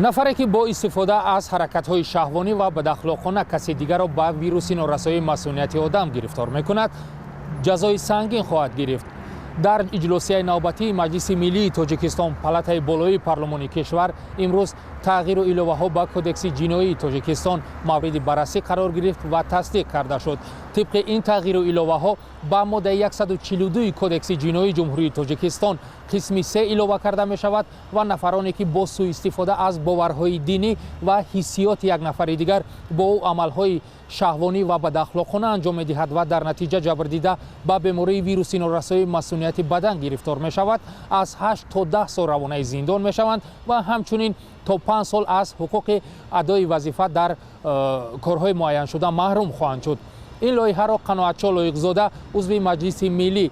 Нафаре, ки бо истифода аз ҳаракатҳои шаҳвонӣ ва бадахлоқона каси дигарро ба вируси норасоии масунияти одам гирифтор мекунад, ҷазои сангин хоҳад гирифт. Дар иҷлосияи навбатии Маҷлиси миллии Тоҷикистон, палатаи болоии парлумони кишвар, имрӯз тағйиру иловаҳо ба Кодекси ҷиноии Тоҷикистон мавриди баррасӣ қарор гирифт ва тасдиқ карда шуд. Тибқи ин тағйиру иловаҳо ба моддаи 142 Кодекси ҷиноии Ҷумҳурии Тоҷикистон қисми се илова карда мешавад ва нафароне, ки бо сӯистифода аз боварҳои динӣ ва ҳиссиёти як нафари дигар бо ӯ амалҳои шаҳвонӣ ва бадахлоқона анҷом медиҳад ва дар натиҷа ҷабрдида ба бемории вируси норасоии масунияти бадан гирифтор мешавад, аз 8 то 10 сол равонаи зиндон мешаванд ва ҳамчунин то 5 сол аз ҳуқуқи адои вазифа дар корҳои муайяншуда маҳрум хоҳанд шуд. Ин лоиҳаро Қаноатшо Лоиқзода, узви Маҷлиси миллӣ,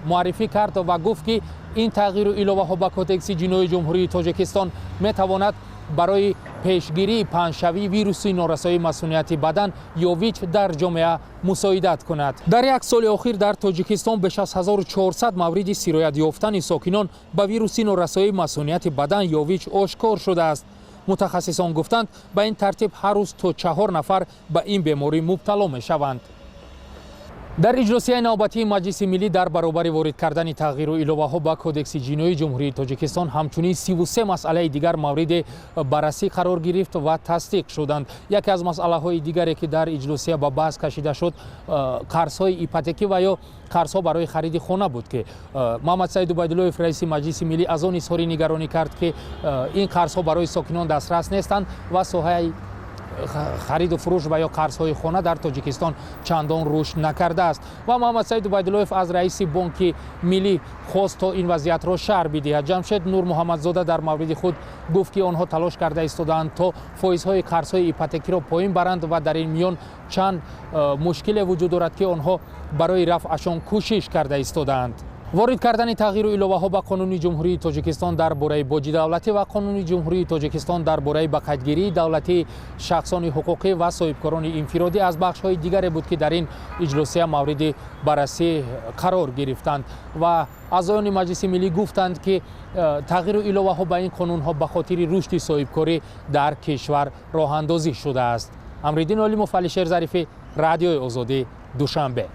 муаррифӣ кард ва гуфт, ки ин тағйиру иловаҳо ба Кодекси ҷиноии Ҷумҳурии Тоҷикистон метавонад барои пешгирии паҳншавии вируси норасоии масунияти бадан ё ВИЧ дар ҷомеа мусоидат кунад. Дар як соли охир дар Тоҷикистон беш аз 1400 мавриди сироят ёфтани сокинон ба вируси норасоии масунияти бадан ё ВИЧ ошкор шудааст. Мутахассисон гуфтанд, ба ин тартиб ҳар рӯз то чаҳор нафар ба ин беморӣ мубтало мешаванд. Дар иҷлосияи навбатии Маҷлиси миллӣ дар баробари ворид кардани тағйиру иловаҳо ба Кодекси ҷиноии Ҷумҳурии Тоҷикистон ҳамчунин 33 масъалаи дигар мавриди баррасӣ қарор гирифт ва тасдиқ шуданд. Яке аз масъалаҳои дигаре, ки дар иҷлосия ба баҳс кашида шуд, қарзҳои ипотекӣ ва ё қарзҳо барои хариди хона буд, ки Муҳаммадсаид Убайдуллоев, раиси Маҷлиси миллӣ, аз он изҳори нигаронӣ кард, ки ин қарзҳо барои сокинон дастрас нестанд ва соҳаи хариду фурӯш ва ё қарзҳои хона дар Тоҷикистон чандон рушд накардааст. Ва Муҳаммадсаид Убайдуллоев аз раиси Бонки миллӣ хост, то ин вазъиятро шарҳ бидиҳад. Ҷамшед Нурмуҳаммадзода дар мавриди худ гуфт, ки онҳо талош карда истодаанд, то фоизҳои қарзҳои ипотекиро поин баранд ва дар ин миён чанд мушкиле вуҷуд дорад, ки онҳо барои рафъашон кӯшиш карда истодаанд. Ворид кардани тағйиру иловаҳо ба Қонуни Ҷумҳурии Тоҷикистон дар бораи боҷи давлатӣ ва Қонуни Ҷумҳурии Тоҷикистон дар бораи ба қайдгирии давлатии шахсони ҳуқуқӣ ва соҳибкорони инфиродӣ аз бахшҳои дигаре буд, ки дар ин иҷлосия мавриди баррасӣ қарор гирифтанд. Ва аъзоёни Маҷлиси миллӣ гуфтанд, ки тағйиру иловаҳо ба ин қонунҳо ба хотири рушди соҳибкорӣ дар кишвар роҳандозӣ шудааст. Амриддин Олимов, Алишер Зарифӣ, Радиои Озодӣ, Душанбе.